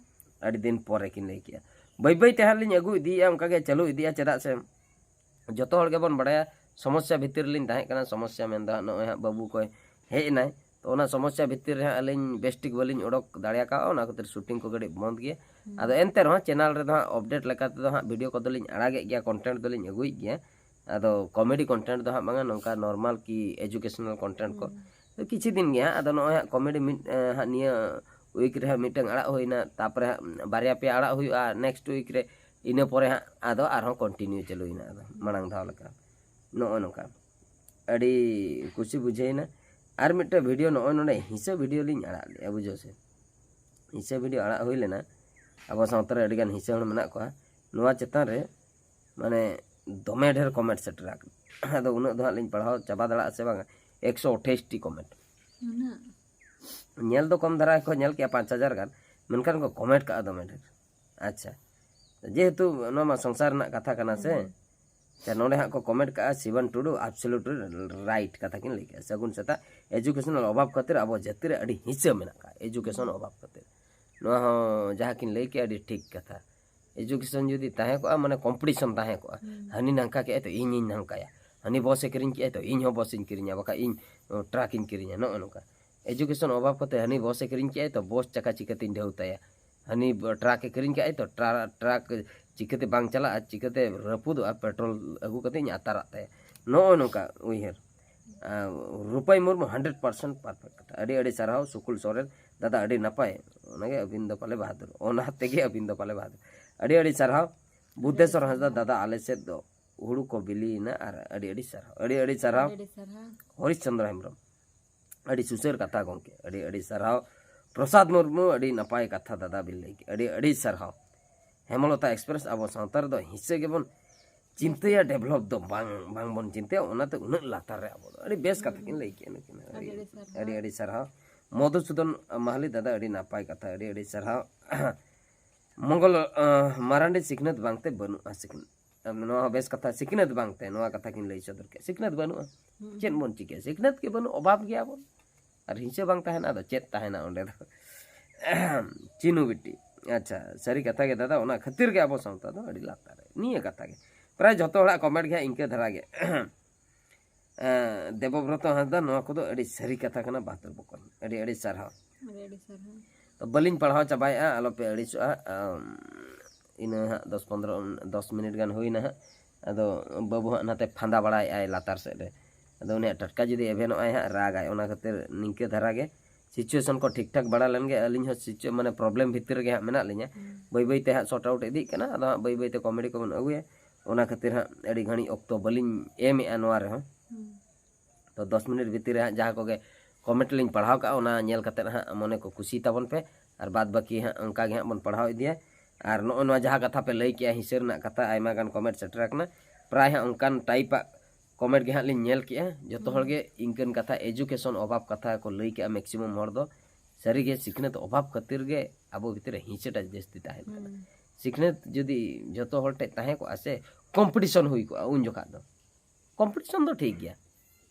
ᱟᱹᱰᱤ ᱫᱤᱱ ᱯᱚᱨᱮ ᱠᱤᱱ ᱞᱟᱹᱭ ᱠᱮᱜᱼᱟ᱾ ᱵᱟᱹᱭ ᱵᱟᱹᱭ ᱛᱮ ᱦᱟᱸᱜ ᱞᱤᱧ ᱟᱹᱜᱩ ᱤᱫᱤᱭᱮᱫᱼᱟ, ᱚᱱᱠᱟ ᱜᱮ ᱪᱟᱹᱞᱩ ᱤᱫᱤᱜᱼᱟ, ᱪᱮᱫᱟᱜ ᱥᱮ ᱡᱚᱛᱚ ᱦᱚᱲ ᱜᱮᱵᱚᱱ ᱵᱟᱲᱟᱭᱟ ᱥᱚᱢᱚᱥᱥᱟ ᱵᱷᱤᱛᱤᱨ ᱨᱮᱞᱤᱧ ᱛᱟᱦᱮᱸ ᱠᱟᱱᱟ᱾ ᱥᱚᱢᱚᱥᱥᱟ ᱢᱮᱱᱫᱚ ᱦᱟᱸᱜ ᱱᱚᱜᱼᱚᱭ ᱦᱟᱸᱜ ᱵᱟᱹᱵᱩ ᱠᱚᱭ ᱦᱮᱡ ᱮᱱᱟᱭ, ᱛᱚ ᱚᱱᱟ ᱥᱚᱢᱚᱥᱥᱟ ᱵᱷᱤᱛᱤᱨ ᱨᱮ ᱦᱟᱸᱜ ᱟᱹᱞᱤᱧ ᱵᱮᱥ ᱴᱷᱤᱠ ᱵᱟᱹᱞᱤᱧ ᱚᱰᱚᱠ ᱫᱟᱲᱮ ᱠᱟᱣᱜᱼᱟ, ᱚᱱᱟ ᱠᱷᱟᱹᱛᱤᱨ ᱥᱩᱴᱤᱝ ᱠᱚ ᱠᱟᱹᱴᱤᱡ ᱵᱚᱱᱫ ᱜᱮᱭᱟ᱾ ᱟᱫᱚ ᱮᱱᱛᱮ ᱨᱮᱦᱚᱸ ᱪᱮᱱᱮᱞ ᱨᱮᱫᱚ ᱦᱟᱸᱜ ᱟᱯᱰᱮᱴ ᱞᱮᱠᱟ ᱛᱮᱫᱚ ᱦᱟᱸᱜ ᱵᱷᱤᱰᱤᱭᱳ ᱠᱚᱫᱚ ᱞᱤᱧ ᱟᱲᱟᱜᱮᱫ ᱜᱮᱭᱟ, ᱠᱚᱱᱴᱮᱱᱴ ᱫᱚᱞᱤᱧ ᱟᱹᱜᱩᱭᱮᱫ ᱜᱮᱭᱟ᱾ ᱟᱫᱚ ᱠᱚᱢᱮᱰᱤ ᱠᱚᱱᱴᱮᱱᱴ ᱫᱚ ᱦᱟᱸᱜ ᱵᱟᱝᱟ, ᱱᱚᱝᱠᱟ ᱱᱚᱨᱢᱟᱞ ᱠᱤ ᱮᱡᱩᱠᱮᱥᱚᱱᱟᱞ ᱠᱚᱱᱴᱮᱱᱴ ᱠᱚ᱾ ᱛᱚ ᱠᱤᱪᱷᱩ ᱫᱤᱱ ᱜᱮ ᱦᱟᱸᱜ, ᱟᱫᱚ ᱱᱚᱜᱼᱚᱭ ᱦᱟᱸᱜ ᱠᱚᱢᱮᱰᱤ ᱢᱤᱫ ᱮ, ᱦᱟᱸᱜ ᱱᱤᱭᱟᱹ ᱩᱭᱤᱠ ᱨᱮ ᱦᱟᱸᱜ ᱢᱤᱫᱴᱟᱝ ᱟᱲᱟᱜ ᱦᱩᱭᱱᱟ, ᱛᱟᱨᱯᱚᱨᱮ ᱦᱟᱸᱜ ᱵᱟᱨᱭᱟ ᱯᱮᱭᱟ ᱟᱲᱟᱜ ᱦᱩᱭᱩᱜᱼᱟ ᱱᱮᱠᱥᱴ ᱩᱭᱤᱠ ᱨᱮ, ᱤᱱᱟᱹ ᱯᱚᱨᱮ ᱦᱟᱸᱜ ᱟᱫᱚ ᱟᱨᱦᱚᱸ ᱠᱚᱱᱴᱤᱱᱤᱭᱩ ᱪᱟᱹᱞᱩᱭᱮᱱᱟ ᱟᱫᱚ ᱢᱟᱲᱟᱝ ᱫᱷᱟᱣ ᱞᱮᱠᱟ᱾ ᱱᱚᱜᱼᱚᱭ ᱱᱚᱝᱠᱟ ᱟᱹᱰᱤ ᱠᱩᱥᱤ ᱵᱩᱡᱷᱟᱹᱣᱮᱱᱟ᱾ ᱟᱨ ᱢᱤᱫᱴᱮᱱ ᱵᱷᱤᱰᱤᱭᱳ ᱱᱚᱜᱼᱚᱭ ᱱᱚᱰᱮ ᱦᱤᱸᱥᱟᱹ ᱵᱷᱤᱰᱤᱭᱳ ᱞᱤᱧ ᱟᱲᱟᱜ ᱞᱮᱜᱼᱟ, ᱵᱩᱡᱷᱟᱹᱣ ᱥᱮ᱾ ᱦᱤᱸᱥᱟᱹ ᱵᱷᱤᱰᱤᱭᱳ ᱟᱲᱟᱜ ᱦᱩᱭ ᱞᱮᱱᱟ᱾ ᱟᱵᱚ ᱥᱟᱶᱛᱟ ᱨᱮ ᱟᱹᱰᱤᱜᱟᱱ ᱦᱤᱸᱥᱟᱹ ᱦᱚᱲ ᱢᱮᱱᱟᱜ ᱠᱚᱣᱟ᱾ ᱱᱚᱣᱟ ᱪᱮᱛᱟᱱ ᱨᱮ ᱢᱟᱱᱮ ᱫᱚᱢᱮ ᱰᱷᱮᱨ ᱠᱚᱢᱮᱱᱴ ᱥᱮᱴᱮᱨ ᱟᱠᱟᱱᱟ᱾ ᱟᱫᱚ ᱩᱱᱟᱹᱜ ᱫᱚ ᱦᱟᱸᱜ ᱞᱤᱧ ᱯᱟᱲᱦᱟᱣ ᱪᱟᱵᱟ ᱫᱟᱲᱮᱭᱟᱜᱼᱟ ᱥᱮ ᱵᱟᱝᱟ, ᱮᱠᱥᱚ ᱟᱴᱷᱟᱭᱤᱥ ᱴᱤ ᱠᱚᱢᱮᱱᱴ᱾ ᱩᱱᱟᱹᱜ ᱧᱮᱞ ᱫᱚ ᱠᱚᱢ ᱫᱷᱟᱨᱟ ᱜᱮᱠᱚ ᱧᱮᱞ ᱠᱮᱜᱼᱟ, ᱯᱟᱸᱪ ᱦᱟᱡᱟᱨ ᱜᱟᱱ, ᱢᱮᱱᱠᱷᱟᱱ ᱠᱚ ᱠᱚᱢᱮᱱᱴ ᱠᱟᱜᱼᱟ ᱫᱚᱢᱮ ᱰᱷᱮᱨ᱾ ᱟᱪᱪᱷᱟ, ᱡᱮᱦᱮᱛᱩ ᱱᱚᱣᱟ ᱢᱟ ᱥᱚᱝᱥᱟᱨ ᱨᱮᱱᱟᱜ ᱠᱟᱛᱷᱟ ᱠᱟᱱᱟ ᱥᱮ, ᱟᱪᱪᱷᱟ, ᱱᱚᱰᱮ ᱦᱟᱸᱜ ᱠᱚ ᱠᱚᱢᱮᱱᱴ ᱠᱟᱜᱼᱟ, ᱥᱤᱵᱟᱱ ᱴᱩᱰᱩ ᱮᱵᱥᱚᱞᱩᱴ ᱨᱟᱭᱤᱴ ᱠᱟᱛᱷᱟ ᱠᱤᱱ ᱞᱟᱹᱭ ᱠᱮᱜᱼᱟ᱾ ᱥᱟᱹᱜᱩᱱ ᱥᱮᱛᱟᱜ᱾ ᱮᱡᱩᱠᱮᱥᱚᱱᱟᱞ ᱚᱵᱷᱟᱵᱽ ᱠᱷᱟᱹᱛᱤᱨ ᱟᱵᱚ ᱡᱟᱹᱛᱤ ᱨᱮ ᱟᱹᱰᱤ ᱦᱤᱸᱥᱟᱹ ᱢᱮᱱᱟᱜ ᱠᱟᱜᱼᱟ, ᱮᱡᱩᱠᱮᱥᱚᱱ ᱚᱵᱷᱟᱵᱽ ᱠᱷᱟᱹᱛᱤᱨ᱾ ᱱᱚᱣᱟ ᱦᱚᱸ ᱡᱟᱦᱟᱸ ᱠᱤᱱ ᱞᱟᱹᱭ ᱠᱮᱜᱼᱟ ᱟᱹᱰᱤ ᱴᱷᱤᱠ ᱠᱟᱛᱷᱟ᱾ ᱮᱡᱩᱠᱮᱥᱚᱱ ᱡᱩᱫᱤ ᱛᱟᱦᱮᱸ ᱠᱚᱜᱼᱟ, ᱢᱟᱱᱮ ᱠᱚᱢᱯᱤᱴᱤᱥᱚᱱ ᱛᱟᱦᱮᱸ ᱠᱚᱜᱼᱟ, ᱦᱟᱹᱱᱤ ᱱᱚᱝᱠᱟ ᱠᱮᱜᱼᱟᱭ ᱛᱚ ᱤᱧᱤᱧ ᱱᱚᱝᱠᱟᱭᱟ, ᱦᱟᱹᱱᱤ ᱵᱚᱥᱮ ᱠᱤᱨᱤᱧ ᱠᱮᱜᱼᱟᱭ ᱛᱚ ᱤᱧ ᱦᱚᱸ ᱵᱚᱥᱤᱧ ᱠᱤᱨᱤᱧᱟ, ᱵᱟᱠᱷᱟᱡ ᱤᱧ ᱴᱨᱟᱠᱤᱧ ᱠᱤᱨᱤᱧᱟ, ᱱᱚᱜᱼᱚ ᱱᱚᱝᱠᱟ᱾ ᱮᱡᱩᱠᱮᱥᱚᱱ ᱚᱵᱷᱟᱵᱽ ᱠᱟᱛᱮ ᱦᱟᱹᱱᱤ ᱵᱚᱥᱮ ᱠᱤᱨᱤᱧ ᱠᱮᱜᱼᱟᱭ ᱛᱚ ᱵᱚᱥ ᱪᱟᱠᱟ ᱪᱤᱠᱟᱹᱛᱤᱧ ᱰᱷᱟᱹᱣ ᱛᱟᱭᱟ, ᱦᱟᱹᱱᱤ ᱴᱨᱟᱠᱮ ᱠᱤᱨᱤᱧ ᱠᱮᱜᱼᱟᱭ ᱛᱚ ᱴᱨᱟ-, ᱴᱨᱟᱠ ᱪᱤᱠᱟᱹᱛᱮ ᱵᱟᱝ ᱪᱟᱞᱟᱜᱼᱟ, ᱪᱤᱠᱟᱹᱛᱮ ᱨᱟᱹᱯᱩᱫᱚᱜᱼᱟ, ᱯᱮᱴᱨᱳᱞ ᱟᱹᱜᱩ ᱠᱟᱛᱮ ᱤᱧ ᱟᱛᱟᱨᱟᱜ ᱛᱟᱭᱟ, ᱱᱚᱜᱼᱚ ᱱᱚᱝᱠᱟ ᱩᱭᱦᱟᱹᱨ᱾ ᱟᱨ ᱨᱩᱯᱟᱹᱭ ᱢᱩᱨᱢᱩ ᱦᱟᱱᱰᱨᱮᱰ ᱯᱟᱨᱥᱮᱱᱴ ᱯᱟᱨᱯᱷᱮᱠᱴ ᱠᱟᱛᱷᱟ᱾ ᱟᱹᱰᱤ ᱟᱹᱰᱤ ᱥᱟᱨᱦᱟᱣ ᱥᱩᱠᱩᱞ ᱥᱚᱨᱮᱱ ᱫᱟᱫᱟ, ᱟᱹᱰᱤ ᱱᱟᱯᱟᱭ᱾ ᱚᱱᱟᱜᱮ ᱟᱹᱵᱤᱱ ᱫᱚ ᱯᱟᱞᱮ ᱵᱟᱦᱟᱫᱩᱨ, ᱚᱱᱟ ᱛᱮᱜᱮ ᱟᱹᱵᱤᱱ ᱫᱚ ᱯᱟᱞᱮ ᱵᱟᱦᱟᱫᱩᱨ᱾ ᱟᱹᱰᱤ ᱟᱹᱰᱤ ᱥᱟᱨᱦᱟᱣ ᱵᱩᱫᱽᱫᱷᱮᱥᱚᱨ ᱦᱟᱸᱥᱫᱟ ᱫᱟᱫᱟ, ᱟᱞᱮ ᱥᱮᱫ ᱫᱚ ᱦᱩᱲᱩ ᱠᱚ ᱵᱤᱞᱤᱭᱮᱱᱟ ᱟᱨ ᱟᱹᱰᱤ ᱟᱹᱰᱤ ᱥᱟᱨᱦᱟᱣ, ᱟᱹᱰᱤ ᱟᱹᱰᱤ ᱥᱟᱨᱦᱟᱣ᱾ ᱟᱹᱰᱤ ᱥᱟᱨᱦᱟᱣ᱾ ᱦᱚᱨᱤᱥ ᱪᱚᱱᱫᱨᱚ ᱦᱮᱢᱵᱨᱚᱢ, ᱟᱹᱰᱤ ᱥᱩᱥᱟᱹᱨ ᱠᱟᱛᱷᱟ ᱜᱚᱢᱠᱮ, ᱟᱹᱰᱤ ᱟᱹᱰᱤ ᱥᱟᱨᱦᱟᱣ᱾ ᱯᱨᱚᱥᱟᱫᱽ ᱢᱩᱨᱢᱩ, ᱟᱹᱰᱤ ᱱᱟᱯᱟᱭ ᱠᱟᱛᱷᱟ ᱫᱟᱫᱟ ᱵᱤᱱ ᱞᱟᱹᱭ ᱠᱮᱫ, ᱟᱹᱰᱤ ᱟᱹᱰᱤ ᱥᱟᱨᱦᱟᱣ᱾ ᱦᱮᱢᱚᱞᱚᱛᱟ ᱮᱠᱥᱯᱨᱮᱥ, ᱟᱵᱚ ᱥᱟᱶᱛᱟ ᱨᱮᱫᱚ ᱦᱤᱸᱥᱟᱹ ᱜᱮᱵᱚᱱ ᱪᱤᱱᱛᱟᱹᱭᱟ, ᱰᱮᱵᱷᱞᱚᱯ ᱫᱚ ᱵᱟᱝ, ᱵᱟᱝᱵᱚᱱ ᱪᱤᱱᱛᱟᱹᱭᱟ, ᱚᱱᱟᱛᱮ ᱩᱱᱟᱹᱜ ᱞᱟᱛᱟᱨ ᱨᱮ ᱟᱵᱚ ᱫᱚ᱾ ᱟᱹᱰᱤ ᱵᱮᱥ ᱠᱟᱛᱷᱟ ᱠᱤᱱ ᱞᱟᱹᱭ ᱠᱮᱫᱼᱟ ᱱᱩᱠᱤᱱ, ᱟᱹᱰᱤ, ᱟᱹᱰᱤ ᱟᱹᱰᱤ ᱥᱟᱨᱦᱟᱣ᱾ ᱟᱹᱰᱤ ᱟᱹᱰᱤ ᱥᱟᱨᱦᱟᱣ᱾ ᱢᱚᱫᱷᱩᱥᱩᱫᱚᱱ ᱢᱟᱦᱟᱞᱤ ᱫᱟᱫᱟ, ᱟᱹᱰᱤ ᱱᱟᱯᱟᱭ ᱠᱟᱛᱷᱟ, ᱟᱹᱰᱤ ᱟᱹᱰᱤ ᱥᱟᱨᱦᱟᱣ᱾ ᱢᱚᱝᱜᱚᱞ ᱟᱸ, ᱢᱟᱨᱟᱱᱰᱤ, ᱥᱤᱠᱷᱱᱟᱹᱛ ᱵᱟᱝᱛᱮ ᱵᱟᱹᱱᱩᱜᱼᱟ ᱥᱤᱠᱷᱱᱟᱹᱛ᱾ ᱟᱢ ᱱᱚᱣᱟ ᱦᱚᱸ ᱵᱮᱥ ᱠᱟᱛᱷᱟ, ᱥᱤᱠᱷᱱᱟᱹᱛ ᱵᱟᱝᱛᱮ ᱱᱚᱣᱟ ᱠᱟᱛᱷᱟ ᱠᱤᱱ ᱞᱟᱹᱭ ᱥᱚᱫᱚᱨ ᱠᱮᱫᱼᱟ᱾ ᱥᱤᱠᱷᱱᱟᱹᱛ ᱵᱟᱹᱱᱩᱜᱼᱟ, ᱪᱮᱫ ᱵᱚᱱ ᱪᱤᱠᱟᱹᱭᱟ? ᱥᱤᱠᱷᱱᱟᱹᱛ ᱜᱮ ᱵᱟᱹᱱᱩᱜ, ᱚᱵᱷᱟᱵᱽ ᱜᱮᱭᱟ ᱵᱚᱱ᱾ ᱟᱨ ᱦᱤᱸᱥᱟᱹ ᱵᱟᱝ ᱛᱟᱦᱮᱱᱟ, ᱟᱫᱚ ᱪᱮᱫ ᱛᱟᱦᱮᱱᱟ ᱚᱸᱰᱮ ᱫᱚ? ᱪᱤᱱᱩ ᱵᱤᱴᱤ, ᱟᱪᱪᱷᱟ, ᱥᱟᱹᱨᱤ ᱠᱟᱛᱷᱟ ᱜᱮ ᱫᱟᱫᱟ, ᱚᱱᱟ ᱠᱷᱟᱹᱛᱤᱨ ᱜᱮ ᱟᱵᱚ ᱥᱟᱶᱛᱟ ᱫᱚ ᱟᱹᱰᱤ ᱞᱟᱛᱟᱨ ᱨᱮ᱾ ᱱᱤᱭᱟᱹ ᱠᱟᱛᱷᱟ ᱜᱮ, ᱯᱨᱟᱭ ᱡᱷᱚᱛᱚ ᱦᱚᱲᱟᱜ ᱠᱚᱢᱮᱱᱴ ᱜᱮ ᱦᱟᱸᱜ ᱤᱱᱠᱟᱹ ᱫᱷᱟᱨᱟ ᱜᱮ᱾ ᱮᱸ, ᱫᱮᱵᱚᱵᱨᱚᱛᱚ ᱦᱟᱸᱥᱫᱟ, ᱱᱚᱣᱟ ᱠᱚᱫᱚ ᱟᱹᱰᱤ ᱥᱟᱹᱨᱤ ᱠᱟᱛᱷᱟ ᱠᱟᱱᱟ, ᱵᱟᱛᱨ ᱵᱚᱠᱚᱧ, ᱟᱹᱰᱤ ᱟᱹᱰᱤ ᱥᱟᱨᱦᱟᱣ᱾ ᱟᱹᱰᱤ ᱟᱹᱰᱤ ᱥᱟᱨᱦᱟᱣ᱾ ᱛᱚ ᱵᱟᱹᱞᱤᱧ ᱯᱟᱲᱦᱟᱣ ᱪᱟᱵᱟᱭᱮᱫᱼᱟ, ᱟᱞᱚᱯᱮ ᱟᱹᱲᱤᱥᱚᱜᱼᱟ᱾ ᱟᱢ, ᱤᱱᱟᱹ ᱦᱟᱸᱜ ᱫᱚᱥ ᱯᱚᱱᱫᱽᱨᱚ, ᱫᱚᱥ ᱢᱤᱱᱤᱴ ᱜᱟᱱ ᱦᱩᱭᱱᱟ ᱦᱟᱸᱜ᱾ ᱟᱫᱚ ᱵᱟᱹᱵᱩ ᱦᱟᱸᱜ ᱱᱟᱛᱮ ᱯᱷᱟᱸᱫᱟ ᱵᱟᱲᱟᱭᱮᱫᱼᱟᱭ ᱞᱟᱛᱟᱨ ᱥᱮᱫ ᱨᱮ᱾ ᱟᱫᱚ ᱩᱱᱤᱭᱟᱜ ᱴᱟᱴᱠᱟ ᱡᱩᱫᱤ ᱮᱵᱷᱮᱱᱚᱜᱼᱟᱭ ᱦᱟᱸᱜ, ᱨᱟᱜᱟᱭ, ᱚᱱᱟ ᱠᱷᱟᱹᱛᱤᱨ ᱱᱤᱝᱠᱟᱹ ᱫᱷᱟᱨᱟ ᱜᱮ᱾ ᱥᱤᱪᱩᱭᱮᱥᱚᱱ ᱠᱚ ᱴᱷᱤᱠ ᱴᱷᱟᱠ ᱵᱟᱲᱟ ᱞᱮᱱ ᱜᱮ, ᱟᱹᱞᱤᱧ ᱦᱚᱸ ᱥᱤᱪᱩ-, ᱢᱟᱱᱮ ᱯᱨᱚᱵᱞᱮᱢ ᱵᱷᱤᱛᱤᱨ ᱨᱮᱜᱮ ᱦᱟᱸᱜ ᱢᱮᱱᱟᱜ ᱞᱤᱧᱟ᱾ ᱵᱟᱹᱭ ᱵᱟᱹᱭ ᱛᱮ ᱦᱟᱸᱜ ᱥᱚᱨᱴ ᱟᱣᱩᱴ ᱤᱫᱤᱜ ᱠᱟᱱᱟ, ᱟᱫᱚ ᱦᱟᱸᱜ ᱵᱟᱹᱭ ᱵᱟᱹᱭ ᱛᱮ ᱠᱚᱢᱮᱰᱤ ᱠᱚᱵᱚᱱ ᱟᱹᱜᱩᱭᱟ᱾ ᱚᱱᱟ ᱠᱷᱟᱹᱛᱤᱨ ᱦᱟᱸᱜ ᱟᱹᱰᱤ ᱜᱷᱟᱹᱲᱤᱡ ᱚᱠᱛᱚ ᱵᱟᱹᱞᱤᱧ ᱮᱢᱮᱜᱼᱟ ᱱᱚᱣᱟ ᱨᱮᱦᱚᱸ᱾ ᱦᱩᱸ᱾ ᱛᱚ ᱫᱚᱥ ᱢᱤᱱᱤᱴ ᱵᱷᱤᱛᱤᱨ ᱨᱮ ᱦᱟᱸᱜ ᱡᱟᱦᱟᱸ ᱠᱚᱜᱮ ᱠᱚᱢᱮᱱᱴ ᱞᱤᱧ ᱯᱟᱲᱦᱟᱣ ᱠᱟᱜᱼᱟ, ᱚᱱᱟ ᱧᱮᱞ ᱠᱟᱛᱮᱫ ᱦᱟᱸᱜ ᱢᱚᱱᱮ ᱠᱚ ᱠᱩᱥᱤ ᱛᱟᱵᱚᱱ ᱯᱮ, ᱟᱨ ᱵᱟᱫ ᱵᱟᱹᱠᱤ ᱦᱟᱸᱜ ᱚᱱᱠᱟ ᱜᱮ ᱦᱟᱸᱜ ᱵᱚᱱ ᱯᱟᱲᱦᱟᱣ ᱤᱫᱤᱭᱟ᱾ ᱟᱨ ᱱᱚᱜᱼᱚᱭ ᱱᱚᱣᱟ ᱡᱟᱦᱟᱸ ᱠᱟᱛᱷᱟ ᱯᱮ ᱞᱟᱹᱭ ᱠᱮᱜᱼᱟ, ᱦᱤᱸᱥᱟᱹ ᱨᱮᱱᱟᱜ ᱠᱟᱛᱷᱟ, ᱟᱭᱢᱟ ᱜᱟᱱ ᱠᱚᱢᱮᱱᱴ ᱥᱮᱴᱮᱨ ᱟᱠᱟᱱᱟ, ᱯᱨᱟᱭ ᱦᱟᱸᱜ ᱚᱱᱠᱟᱱ ᱴᱟᱭᱤᱯᱟᱜ ᱠᱚᱢᱮᱱᱴ ᱜᱮ ᱦᱟᱸᱜ ᱞᱤᱧ ᱧᱮᱞ ᱠᱮᱜᱼᱟ᱾ ᱡᱚᱛᱚ ᱦᱚᱲ ᱜᱮ ᱤᱱᱠᱟᱹᱱ ᱠᱟᱛᱷᱟ, ᱮᱡᱩᱠᱮᱥᱚᱱ ᱚᱵᱷᱟᱵᱽ ᱠᱟᱛᱷᱟ ᱠᱚ ᱞᱟᱹᱭ ᱠᱮᱜᱼᱟ ᱢᱮᱠᱥᱤᱢᱟᱢ ᱦᱚᱲ ᱫᱚ᱾ ᱥᱟᱹᱨᱤᱜᱮ ᱥᱤᱠᱷᱱᱟᱹᱛ ᱚᱵᱷᱟᱵᱽ ᱠᱷᱟᱹᱛᱤᱨ ᱜᱮ ᱟᱵᱚ ᱵᱷᱤᱛᱤᱨ ᱨᱮ ᱦᱤᱸᱥᱟᱹᱴᱟ ᱡᱟᱹᱥᱛᱤ ᱛᱟᱦᱮᱱ ᱠᱟᱱᱟ᱾ ᱦᱩᱸ᱾ ᱥᱤᱠᱷᱱᱟᱹᱛ ᱡᱩᱫᱤ ᱡᱚᱛᱚ ᱦᱚᱲ ᱴᱷᱮᱡ ᱛᱟᱦᱮᱸ ᱠᱚᱜᱼᱟ ᱥᱮ, ᱠᱚᱢᱯᱤᱴᱤᱥᱚᱱ ᱦᱩᱭ ᱠᱚᱜᱼᱟ ᱩᱱ ᱡᱚᱠᱷᱟᱜ ᱫᱚ᱾ ᱠᱚᱢᱯᱤᱴᱤᱥᱚᱱ ᱫᱚ ᱴᱷᱤᱠ ᱜᱮᱭᱟ,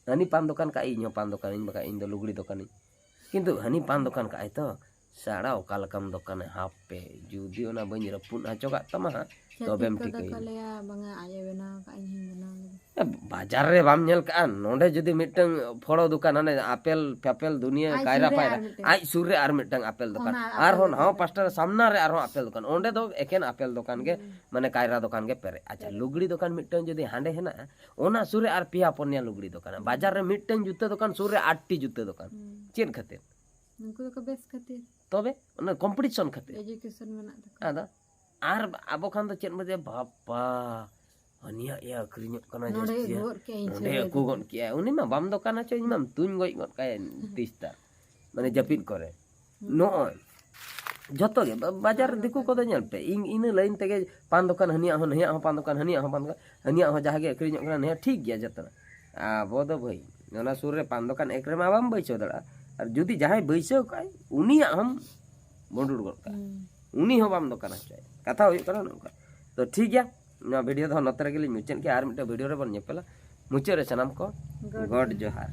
ᱦᱟᱹᱱᱤ ᱯᱟᱱ ᱫᱚᱠᱟᱱ ᱠᱟᱜᱼᱟᱭ, ᱤᱧ ᱦᱚᱸ ᱯᱟᱱ ᱫᱚᱠᱟᱱᱤᱧ, ᱵᱟᱠᱷᱟᱡ ᱤᱧ ᱫᱚ ᱞᱩᱜᱽᱲᱤ ᱫᱚᱠᱟᱱᱤᱧ᱾ ᱠᱤᱱᱛᱩ ᱦᱟᱹᱱᱤ ᱯᱟᱱ ᱫᱚᱠᱟᱱ ᱠᱟᱜᱼᱟᱭ ᱛᱚ, ᱥᱟᱲᱟ ᱚᱠᱟ ᱞᱮᱠᱟᱢ ᱫᱚᱠᱟᱱᱟ, ᱦᱟᱯᱮ ᱡᱩᱫᱤ ᱚᱱᱟ ᱵᱟᱹᱧ ᱨᱟᱹᱯᱩᱫ ᱦᱚᱪᱚ ᱠᱟᱜ ᱛᱟᱢᱟ ᱦᱟᱸᱜ, ᱛᱚᱵᱮᱢ ᱪᱷᱟᱹᱛᱤᱠ ᱠᱚᱫᱚ ᱠᱚ ᱴᱷᱤᱠᱟᱹᱭᱟ᱾ ᱞᱟᱹᱭᱟ, "ᱵᱟᱝᱟ, ᱟᱡ ᱮ ᱵᱮᱱᱟᱣ ᱟᱠᱟᱫ, ᱤᱧ ᱦᱚᱸᱧ ᱵᱮᱱᱟᱣ ᱞᱮᱜᱮ᱾" ᱮ, ᱵᱟᱡᱟᱨ ᱨᱮ ᱵᱟᱢ ᱧᱮᱞ ᱠᱟᱜᱼᱟ, ᱱᱚᱰᱮ ᱡᱩᱫᱤ ᱢᱤᱫᱴᱟᱝ ᱯᱷᱚᱲᱚ ᱫᱚᱠᱟᱱ, ᱦᱟᱱᱮ ᱟᱯᱮᱞ ᱯᱷᱟᱯᱮᱞ ᱫᱩᱱᱤᱭᱟᱹ, ᱟᱡ ᱠᱟᱭᱨᱟ ᱥᱩᱨ ᱨᱮ ᱯᱟᱭᱨᱟ, ᱟᱨ ᱢᱤᱫᱴᱟᱝ᱾ ᱟᱡ ᱥᱩᱨ ᱨᱮ ᱟᱨ ᱢᱤᱫᱴᱟᱝ ᱟᱯᱮᱞ ᱫᱚᱠᱟᱱ, ᱚᱱᱟ ᱟᱨᱦᱚᱸ ᱟᱯᱮᱞ ᱱᱟᱣᱟ ᱫᱚᱠᱟᱱ᱾ ᱯᱟᱥᱴᱟ ᱨᱮ ᱥᱟᱢᱱᱟ ᱨᱮ ᱟᱨᱦᱚᱸ ᱟᱯᱮᱞ ᱫᱚᱠᱟᱱ, ᱚᱸᱰᱮ ᱫᱚ ᱮᱠᱮᱱ ᱟᱯᱮᱞ ᱫᱚᱠᱟᱱ ᱜᱮ, ᱦᱩᱸ᱾ ᱢᱟᱱᱮ ᱠᱟᱭᱨᱟ ᱫᱚᱠᱟᱱ ᱜᱮ ᱯᱮᱨᱮᱡ᱾ ᱟᱪᱪᱷᱟ, ᱯᱮᱨᱮᱡ᱾ ᱞᱩᱜᱽᱲᱤ ᱫᱚᱠᱟᱱ ᱢᱤᱫᱴᱟᱝ ᱡᱩᱫᱤ ᱦᱟᱸᱰᱮ ᱦᱮᱱᱟᱜᱼᱟ, ᱚᱱᱟ ᱥᱩᱨ ᱨᱮ ᱟᱨ ᱯᱮᱭᱟ ᱯᱩᱱᱭᱟ ᱞᱩᱜᱽᱲᱤ ᱫᱚᱠᱟᱱ, ᱵᱟᱡᱟᱨ ᱨᱮ ᱢᱤᱫᱴᱟᱝ ᱡᱩᱛᱟᱹ ᱫᱚᱠᱟᱱ, ᱥᱩᱨ ᱨᱮ ᱟᱴᱴᱤ ᱡᱩᱛᱟᱹ ᱫᱚᱠᱟᱱ᱾ ᱦᱩᱸ᱾ ᱪᱮᱫ ᱠᱷᱟᱹᱛᱤᱨ? ᱩᱱᱠᱩ ᱫᱚᱠᱚ ᱵᱮᱥ ᱠᱷᱟᱹᱛᱤᱨ᱾ ᱛᱚᱵᱮ ᱚᱱᱟ ᱠᱚᱢᱯᱤᱴᱤᱥᱚᱱ ᱠᱷᱟᱹᱛᱤᱨ᱾ ᱮᱡᱩᱠᱮᱥᱚᱱ ᱢᱮᱱᱟᱜ ᱛᱟᱠᱚᱣᱟ᱾ ᱟᱫᱚ ᱟᱨ ᱟᱵᱚ ᱠᱷᱟᱱ ᱫᱚ ᱪᱮᱫ ᱵᱚ ᱞᱟᱹᱭᱟ, ᱵᱟᱯᱟ, ᱦᱟᱹᱱᱤᱭᱟᱜ ᱮ ᱟᱹᱠᱷᱨᱤᱧᱚᱜ ᱠᱟᱱᱟ ᱱᱚᱰᱮ ᱡᱟᱹᱥᱛᱤ, ᱟᱹᱜᱩ ᱜᱚᱫ ᱠᱮᱜᱼᱟ, ᱤᱧ ᱱᱚᱰᱮ ᱥᱩᱨ ᱨᱮ ᱟᱹᱜᱩ ᱜᱚᱫ ᱠᱮᱜᱼᱟ, ᱩᱱᱤ ᱢᱟ ᱵᱟᱢ ᱫᱚᱠᱟᱱ ᱦᱚᱪᱚ, ᱤᱧ ᱢᱟᱢ ᱛᱩᱧ ᱜᱚᱡ ᱜᱚᱫ ᱠᱟᱭᱟ ᱛᱤᱥ ᱛᱟᱨ, ᱢᱟᱱᱮ ᱡᱟᱹᱯᱤᱫ ᱠᱚᱨᱮ᱾ ᱱᱚᱜᱼᱚᱭ ᱡᱷᱚᱛᱚ ᱜᱮ ᱵᱟ-, ᱵᱟᱡᱟᱨ ᱨᱮ ᱫᱤᱠᱩ ᱠᱚᱫᱚ ᱧᱮᱞ ᱯᱮ, ᱤᱧ ᱤᱱᱟᱹ ᱞᱟᱭᱤᱱ ᱛᱮᱜᱮ ᱯᱟᱱ ᱫᱚᱠᱟᱱ ᱦᱟᱹᱱᱤᱭᱟᱜ ᱦᱚᱸ, ᱱᱟᱹᱭᱟᱜ ᱦᱚᱸ ᱯᱟᱱ ᱫᱚᱠᱟᱱ, ᱦᱟᱹᱱᱤᱭᱟᱜ ᱦᱚᱸ ᱯᱟᱱ ᱫᱚᱠᱟᱱ, ᱦᱟᱹᱱᱤᱭᱟᱜ ᱦᱚᱸ ᱡᱟᱦᱟᱸ ᱜᱮ ᱟᱹᱠᱷᱨᱤᱧᱚᱜ ᱠᱟᱱᱟ, ᱱᱟᱹᱭᱟᱜ ᱴᱷᱤᱠ ᱜᱮᱭᱟ ᱡᱚᱛᱚ᱾ ᱟᱵᱚ ᱫᱚ ᱵᱷᱟᱹᱭ, ᱚᱱᱟ ᱥᱩᱨ ᱨᱮ ᱯᱟᱱ ᱫᱚᱠᱟᱱ ᱮᱠ ᱨᱮᱢᱟ ᱵᱟᱢ ᱵᱟᱹᱭᱥᱟᱹᱣ ᱫᱟᱲᱮᱭᱟᱜᱼᱟ, ᱟᱨ ᱡᱩᱫᱤ ᱡᱟᱦᱟᱸᱭ ᱵᱟᱹᱭᱥᱟᱹᱣ ᱠᱟᱜᱼᱟᱭ, ᱩᱱᱤᱭᱟᱜ ᱦᱚᱸᱢ ᱵᱩᱰᱩᱲ ᱜᱚᱫ ᱠᱟᱜᱼᱟ, ᱦᱩᱸ᱾ ᱩᱱᱤ ᱦᱚᱸ ᱵᱟᱢ ᱫᱚᱠᱟᱱ ᱦᱚᱪᱚᱭᱟ᱾ ᱠᱟᱛᱷᱟ ᱦᱩᱭᱩᱜ ᱠᱟᱱᱟ ᱱᱚᱝᱠᱟ᱾ ᱛᱚ ᱴᱷᱤᱠ ᱜᱮᱭᱟ, ᱱᱚᱣᱟ ᱵᱷᱤᱰᱤᱭᱳ ᱫᱚ ᱱᱚᱛᱮ ᱨᱮᱜᱮ ᱞᱤᱧ ᱢᱩᱪᱟᱹᱫ ᱜᱮᱭᱟ, ᱟᱨ ᱢᱤᱫᱴᱮᱱ ᱵᱷᱤᱰᱤᱭᱳ ᱨᱮᱵᱚᱱ ᱧᱮᱯᱮᱞᱟ᱾ ᱢᱩᱪᱟᱹᱫ ᱨᱮ ᱥᱟᱱᱟᱢ ᱠᱚ ᱜᱚᱰ ᱜᱚᱰ ᱡᱚᱦᱟᱨ᱾ ᱡᱚᱦᱟᱨ᱾